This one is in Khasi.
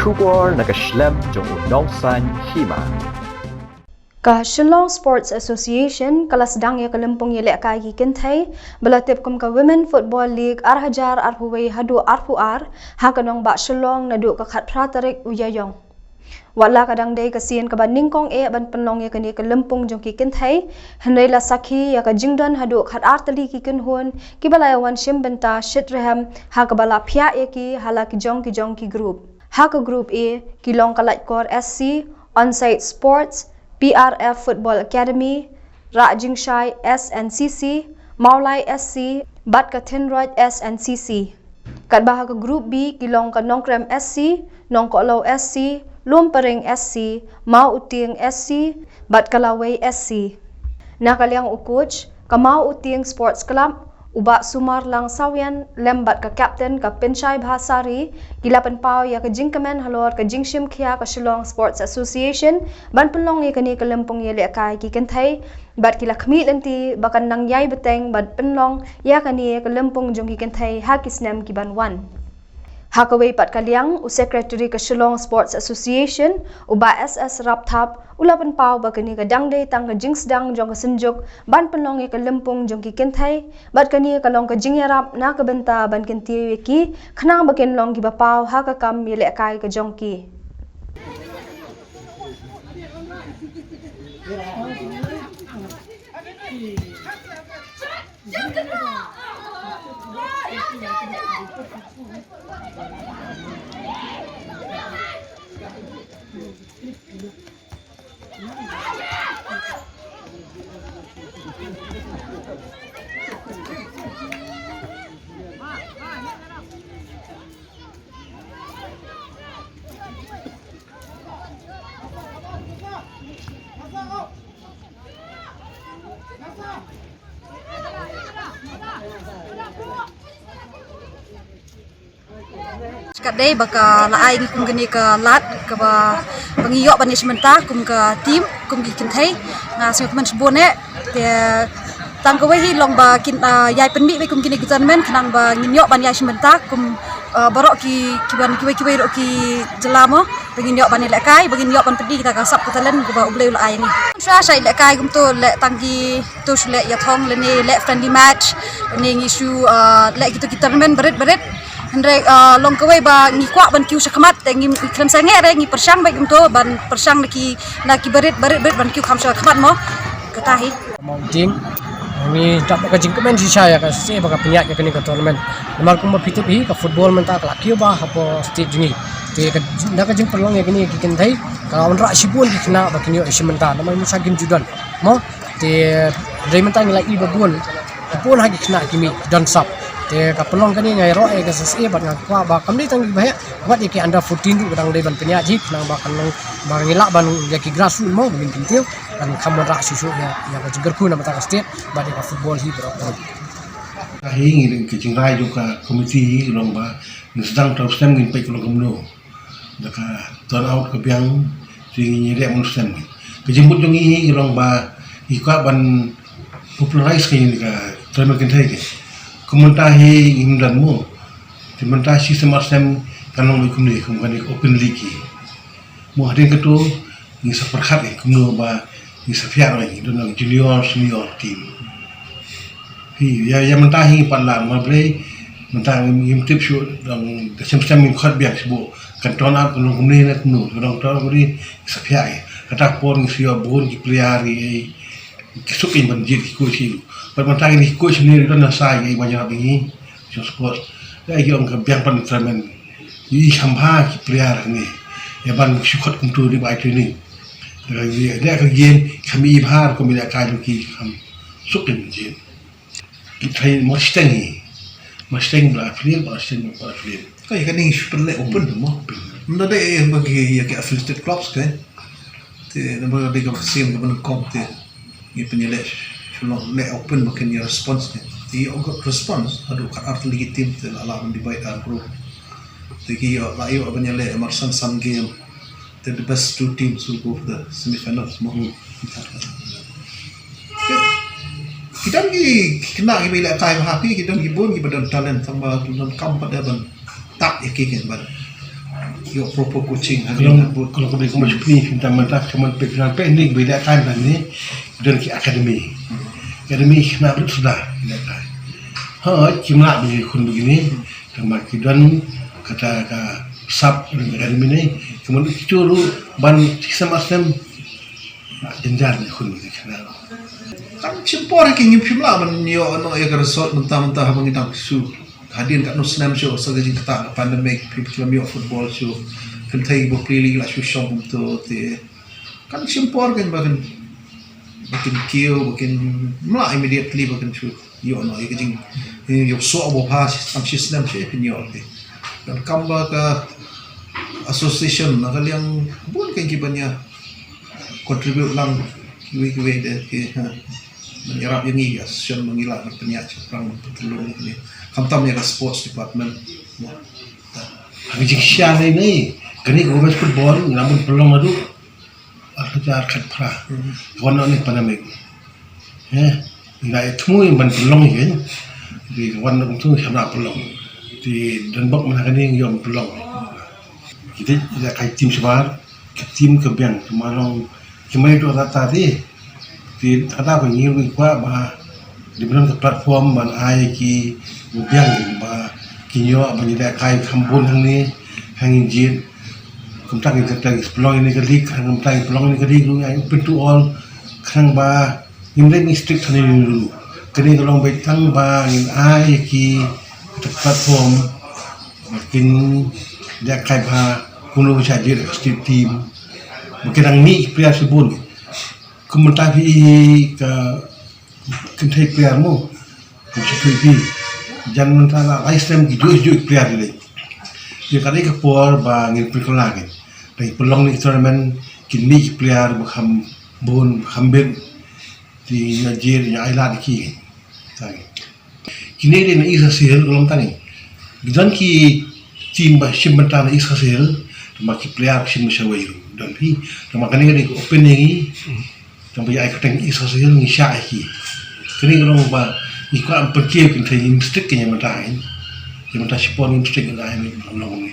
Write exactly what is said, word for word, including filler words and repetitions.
Khubor na ka shlem jong u nongsan hima. Ka Shillong Sports Association ka la sdang ïa ka lympung ïalehkai ki kynthei ba la tip kum ka Women Football League ar hajar arphew wei haduh arphew ar ha ka nongbah Shillong naduh ka khatphra tarik u Ïaïong. Wat la ka dang dei ka sien kaba nyngkong eh ban pynlong ïa kane ka lympung jong ki kynthei, hynrei la sakhi ïa ka jingdon haduh khatar tylli ki kynhun kiba la ïa wan shim bynta shitrhem ha kaba la phiah ïa ki ha la ki jong ki jong ki group. Ha ka group A ki long ka Laitkor S C, Onsite Sports, P R F Football Academy, Rah Jingshai S N C C, Mawlai S C bad ka Tynroit S N C C. Katba ha ka group B ki long ka Nongkrem S C, Nongkohlew S C, Lumparing S C, Mawuting S C bad ka Lawei S C. Na ka liang u coach ka Mawuting Sports Club, u Bah Sumarlang Sawian lem bad ka captain ka Pynshai Bhasari, ki la pynpaw ïa ka jingkmen halor ka jingshim khia ka Shillong Sports Association ban pynlong ïa kane ka lympung ïalehkai ki kynthei, bad ki la khmih lynti ba kan nang ïai bteng bad pynlong ïa kane ka lympung jong ki kynthei ha ki snem ki ban wan. Ha kawei pat ka liang, u secretary ka Shillong Sports Association, u Bah S S Rapthap, u la pynpaw ba kane ka dang dei tang ka jingsdang jong ka synjuk ban pynlong ïa ka lympung jong ki kynthei, bad kane ka long ka jingïarap na ka bynta ban kyntiew ïa ki khnang ba kin long kiba paw ha ka kam ïalehkai ka jong ki. Kat dei ba ka la ai ngi kum kane ka lad kaba, ba ngi ïoh ban ïashim bynta kum ka team, kum ki kynthei. Nga sngewkmen shibun eh. Te tang kawei hi long ba kin, ah, ïai pynmih wei kum kine ki tournament khnang ba ngin ïoh ban ïashim bynta kum, ah, baroh ki, ki ban kiwei kiwei ruh ki jylla mo. Ba ngin ïoh ban ïalehkai, ba ngin ïoh ban pyni kita ka sap ka talent kaba U Blei u la ai ngi. Sha sha ïalehkai kumto leh tang ki to shu leh ïathong lane leh friendly match lane ngi shu, ah, leh kito ki tournament barit barit. Hynrei, ah, long kawei ba ngi kwah ban kiew sha khmat te ngi khlem sangeh re ngi pyrshang beit kumto ban pyrshang na ki, na ki barit barit barit ban kiew kham sha khmat mo. Kata hi. Mountain. Ngi dap ka jingkmen shisha ïa ka S S A ba ka pynïaid ïa kane ka tournament. Namar kumba phi tip hi ka football mynta ka la kiew bha hapoh state jong ngi. Te ka, na ka jingpynlong ïa kane ki kynthei ka la wanrah shibun ki khynnah ba kin ïoh ïashim bynta namar mynta kim ju don. Mo te dei mynta ngi la i ba bun. Bun ha ki khynnah ki mih don sap. Te ka pynlong kane nga ïaroh ïa ka S S A bad nga kwah ba kam dei tang ki baheh. Wat ïa ki under fourteen ruh ka dang dei ban pynïaid hi khnang ba kan long ba ngi lah ban ïa ki grassroots mo ba ngin kyntiew. Kan kham wanrah shuh shuh ïa, ïa ka jingkyrkhu na bynta ka state bad ïa ka football hi baroh. Ka hi ngi ka jingrai jong ka committee hi long ba ngi sdang tang snem ngin peit ka long kumno. Da ka turn out ka biang te ngi leh mon snem. Ka jingmut jong ngi hi long ba ngi kwah ban popularize ka, ka tournament kynthei ka. Kum mynta hi ngim don mo. Te mynta shi snem ar snem kan long kumne kum kane open league hi. Mo hadien kato ngi sa pyrkhat ïa kumno ba ngi sa phiah ïa ngi don junior senior team. Hi ïa, ïa mynta hi pat la ma Blei mynta ngim tip shuh dang da sem sem ngim khot biang shuh kan turn out kan long kumne na kumno kan long turn out kumne ngi sa phiah ïa kata por ngi sa ïoh bun ki player ïa. Ki suk ïa ban jied ki coach hi. Bad mynta ngi coach ne don na sa ïa ban ïarap ïa ngi. Jong sports. Ïa ki ong ka biang pan tremen. Ïa kham bha ki player ne. Ïa ban shu khot kumtu ne ba ai training. Ïa ka game kham ïa bha kum ïa ka ki kham suk ïa ban jied. Ki train Mustang hi. Mustang ba affiliate, Mustang ba affiliate. Ka ïa ka ning shu pynleh open mo. Nda dei ïa ki affiliated clubs ke. Te namar dei ka siem ka ban kom te. Ngi pynïaleh shu long leh open ba kin ïa response te. Te ïoh ka response haduh khatar tylli ki team te la lah ban divide ar group. Te ki ïoh la ïoh ban ïaleh marsan san game. Te the best two teams will go for the semi-finals mo. Ki don ki khynnah kiba ïalehkai bha, ki don ki bun kiba don talent tang ba ki donkam pat de ban tap ïa ki ban Ïoh proper coaching ha. Ka long, ka long ka bri kumba shu pyni phi mynta, mynta phi mynta phi nang peit ne, ba ïa ka mynta ne, don ki academy. Academy khynnah bad suda ïa ka. Ha, kim lah ba ïa khun ba kine, tangba ki don kata ka sap academy ne, ki mut ki tu ruh ban shisnem arsnem. Jynjar ne khun ba kine khynnah. Kan shim por ki, ngim shym lah ban ïoh noh ïa ka result mynta mynta haba ngi dang shu. Hadien katno snem shuh sa ka jingktah ka pandemic, phi, phi khlem ïoh football shuh. Kynthei ba plie lei la shu shong kumto te. Kan shim por kan ba kan, ba kin kiew, ba kin mlah immediately ba kan shu ïoh noh ïa ka jing, ïa u soh ba bha, tang shi snem shuh phin ïoh te. Donkam ba ka association na ka liang bun kan ki ban ïa contribute lang kiwei kiwei de ki, ha. Ban ïarap ïa ngi, ïa shisien ba ngi lah ban pynïaid shaphrang, ban pynlong ïa kine. Khamtam ïa ka sports department. Ha ka jingshisha lei ne, kane ka women's football ngi la mut pynlong naduh ar hajar khatphra. Ka wan noh ne pandemic. He, ngi la ïa thmu ban pynlong ïa kane. Te ka wan noh kumtu ngi shym la pynlong. Te don bok mynta kane ngi ïoh pynlong. Ki dei ïa ka team shabar, ka team ka biang, ka ma long, ki ma ïoh data te. Te kata ko ngi ruh ngi kwah ba dei ban don ka platform ban ai ki biang ba kin ïoh ban ïa kai kham bun hangne hangin jied. Kumta ngi kata ngi pynlong ïa kane ka league, khnang kumta ngi pynlong ïa kane ka league ruh ngi ai open to all, khnang ba ngim dei ngi strict hangne ruh. Kane ka long beit tang ba ngin ai ïa ki kata ka platform ba kin ïa kai bha kumno ba shah jied ka state team. Ba kin nang mih ki player shibun. Kum mynta phi i ka kynthei player mo, kum shi phi phi. Jan mynta la lai snem ki juh juh player lei. Ïa ka dei ka por ba ngin pynkylla ki. Dei pynlong ni tournament, kin mih ki player ba kham bun, ba kham bit. Te ïa jied, ïa ai lad ki. Tang. Kine dei na East Khasi Hills ka long tang. Ki don ki team ba shim bynta na East Khasi Hills, tangba ki player ba shim shawei ruh don phi. Tangba kane ka dei ka open ïa ngi. Tangba ïa ai kyrteng East Khasi Hills ngi shah ïa ki. Kane ka long ba ngi kwah ban pynkiew kynthei, ngim strict kane mynta, eh. Ïa mynta shipor ngim strict, ngi la ai mynta long ne.